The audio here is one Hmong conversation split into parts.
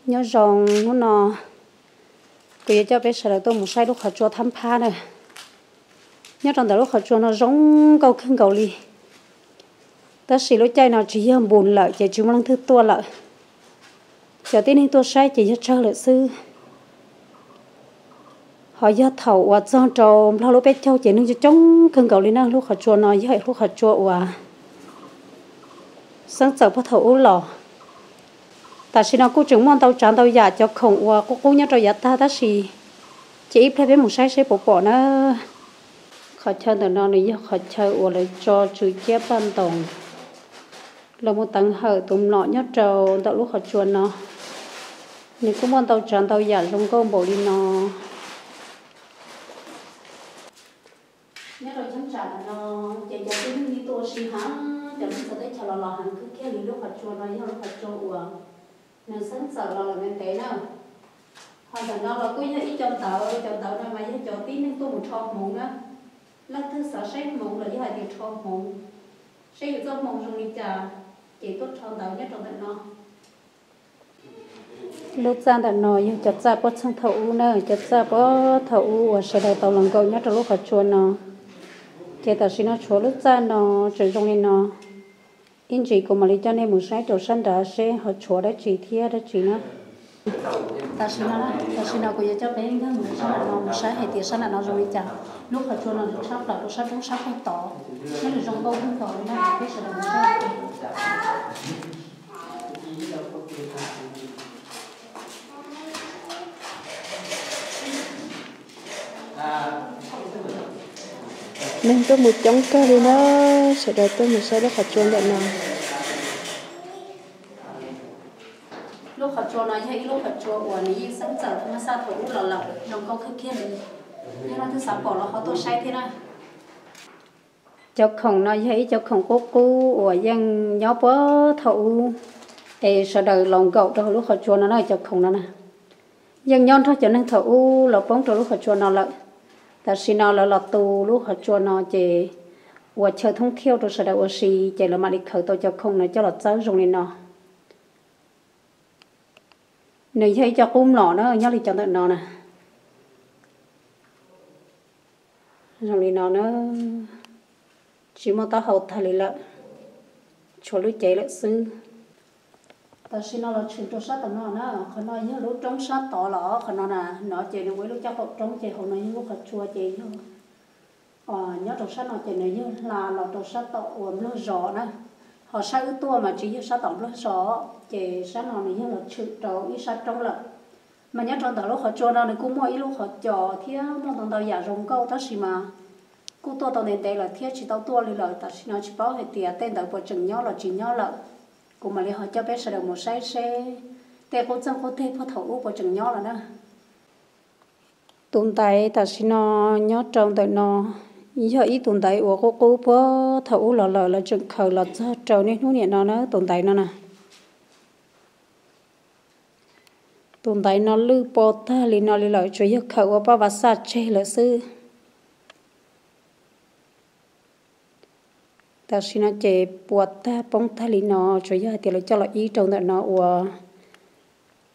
Nyob zoo hnub no, kuv yuav coj peb sawv daws tuaj mus saib lub qhov tsua thab phab na. Nyob rau ntawm lub qhov tsua no zoo nkauj kawg nkaus li, tab sis lub caij no tsis yog npus lawm ces tsis muaj leej twg tuaj lawm. Cov tib neeg tuaj saib ces yog tsawg lawm xwb. Ho yog thaum uas txog rau nplog lub peb caug ces neeg coob coob kawg nkaus li na. Lub qhov tsua no yog lub qhov tsua uas xeeb txawm puag thaum ub los. Tam sim no kuj tseem muaj ntau tsav ntau yam cov khoom uas qub qub nyob rau yav tag tab sis cia ib pliag peb mus saib seb puas pom na. Qhov chaw ntawm no nws yog qhov chaw uas lawv tso tswm ciab paj ntoos los mus teev hawm tus mlom nyob rau ntawm lub qhov tsua no. Nws kuj muaj ntau tsav ntau yam zoo nkauj npaum li no. Nyob rau cheeb tsam ntawm no ces cov tib neeg tuaj ua si heev, cov neeg txawv teb chaws los los heev kawg kiag li. Lub qhov tsua no yog lub qhov tsua uas nws xeeb txawm los lawm ntev ntev na. Ho ntawm no los kuj yog ib co ntawv, cov ntawv no mas yog cov tib neeg tuaj mus rho hmoov na. Leej twg xav saib hmoov los yog hais tias rho hmoov, saib yus txoj hmoo zoo li cas, ces tuaj rho ntawv nyob rau ntawm no. Lub txaj ntawm no yog cov txaj puag thaum ub na, cov txaj puag thaum ub uas sawv daws tau los nkaum nyob rau lub qhov tsua no. Ces tam sim no tshuav lub txaj no tseem zoo li no. Ib ntsis kuv mam li coj nej mus saib rau sab nrad seb ho tshuav dab tsi thiab dab tsi na. Tam sim no, tam sim no kuv yuav coj peb nkag mus sab nram no mus saib hais tias sab nram no zoo li cas. Lub qhov tsua no nws tshab plaws rau sab roob sab puag tod, nws zoo nkauj kawg nkaus li na, peb sawv daws mus saib. Neeg tuaj mus coob kawg li na, sawv daws tuaj mus saib lub qhov tsua ntawm no. Lub qhov tsua no yog ib lub qhov tsua uas nws yeej xeeb txawm thaum ub los lawm, zoo nkauj kawg kiag li. Yog leej twg xav pom los ho tuaj saib thiab na. Cov khoom no yog ib cov khoom qub qub uas yeej nyob puag thaum ub, es sawv daws los nkaum rau hauv lub qhov tsua no na. Cov khoom no na, yeej nyob nrog cov neeg thaum ub los poob rau lub qhov tsua no lawm. Tam sim no lawv los tu lub qhov tsua no ces ua chaw thoob thiauj rau sawv daws ua si, ces lawv mam li khaws tau cov khoom no coj los txawb zoo li no. Nws yog ib co qub mlom na, nyob li cov ntawm no na. Zoo li no na, tsis muaj taub hau tag li lawm, tshuav lub cev lawm xwb. Tam sim no los tshwm rau sab tom no na, qhov no yog lub roob sab tod los qhov no na, no ces nws ua ib lub caj qaum roob ces hauv no yog lub qhov tsua ces yog nyob rau sab no ces nws yog hla los rau sab tom uas nplog zos na. Ho sab wb tuaj mas tsis yog sab tom nplog zos, ces sab no nws yog los tshwm rau ib sab roob lawm. Mas nyob rau ntawm lub qhov tsua no nws kuj muaj ib lub qhov cos thiab muaj ntau ntau yam zoo nkauj tab sis mas kuj tuaj tau ntev ntev lawm thiab tsis tau tuaj li lawm, tam sim no tsis paub hais tias tej ntawd puas tseem nyob los tsis nyob lawm. Kuv mam li ho coj peb sawv daws mus saib seb tej qub txeeg qub teg puag thaum ub puas tseem nyob lawm na. Tus ntaiv tam sim no nyob rau ntawm no yog ib tus ntaiv uas qub qub puag thaum ub los lawm, lawv tseem khaws los txog rau niaj hnub niam no na, tus ntaiv no na. Tus ntaiv no lwj po tag li no li lawm, tsuas yog khaws ua paj vav xaj tseg lawm xwb. Tam sim no ces puas tag poob tag li no, tsuas yog hais tias lawv coj los ib rau ntawm no ua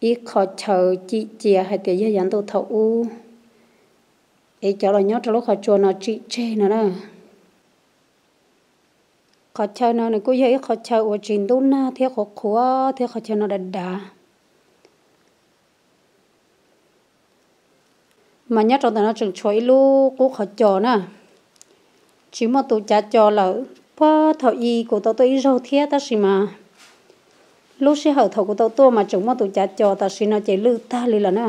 ib qho chaw cim cia hais tias yog yav ntuj thaum ub, es cov los nyob rau lub qhov tsua no tsim tseg no na. Qhov chaw no nws kuj yog ib qhov chaw uas tsis ntub nag thiab qhuav qhuav thiab, qhov chaw no dav dav. Mas nyob rau ntawm no tseem tshuav ib lub qub qhov cos na, tsis muaj tus cav cos lawm. Puag thaum i kuv tau tuaj ib zaug thiab tab sis mas lub sij hawm thaum kuv tau tuaj mas tseem muaj tus cav cos, tam sim no ces lwj tag li lawm na.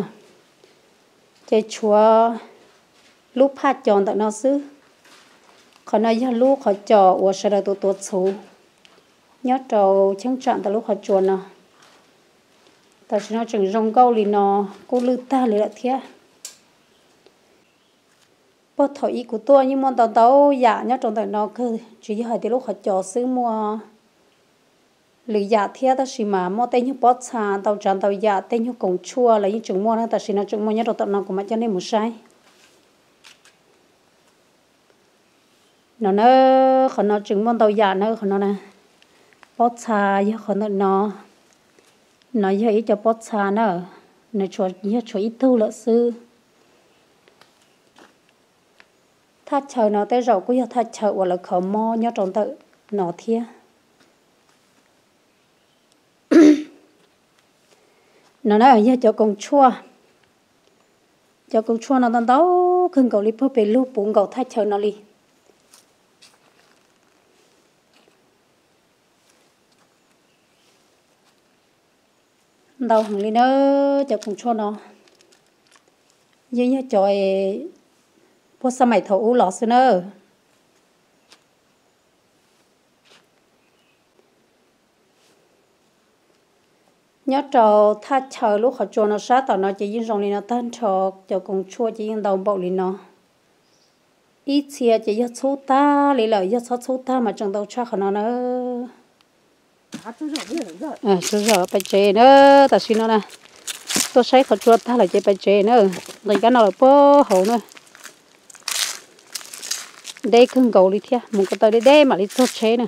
Ces tshuav lub phaj cos ntawm no xwb. Qhov no yog lub qhov cos uas sawv daws tus tuav txhuv nyob rau cheeb tsam ntawm lub qhov tsua no. Tam sim no tseem zoo nkauj li no, kuj lwj tag li lawm thiab. Puag thaum i kuv tuaj yeej muaj ntau ntau yam nyob rau ntawm no kawg, tsis yog hais tias lub qhov cos xwb, muaj lwm yam thiab, tab sis mas muaj tej nyuag pob txha ntau tsav ntau yam, tej nyuag koom tshuaj los yeej tseem muaj na. Tam sim no tseem muaj nyob rau tom no, kuv mam coj nej mus saib. No na, qhov no tseem muaj ntau yam na, qhov no na. Pob txha yog qhov ntawm no, No yog ib co pob txha na, nws yog tshuav ib tug lawm xwb. Thaj chaw no tej zaum kuj yog thaj chaw uas lawv kho mob nyob rau ntawm no thiab. No na yog cov koom tshuaj. Cov koom tshuaj no ntau ntau kawg nkaus li, puag pem lug puv nkaus thaj chaw no li. Ntau heev li na, cov koom tshuaj no yeej yog cov puag xab maim thaum ub los xwb na. Nyob rau thaj chaw lub qhov tsua no sab tom no ces yeej zoo li no tag nrho, cov koom tshuaj ces yeej ntau npaum li no. Ib txhia ces yog txhub tag li lawm, yog txhob txhub tag mas tseem ntau tshaj qhov no na. Tsaug zog pais tsev na, tam sim no na, tuaj saib qhov tsua tag lawm ces pais tsev na, nqis kab no lawm puag hauv na. Deb kawg nkaus li thiab, mus ko taw deb deb mam li txog tsheb na.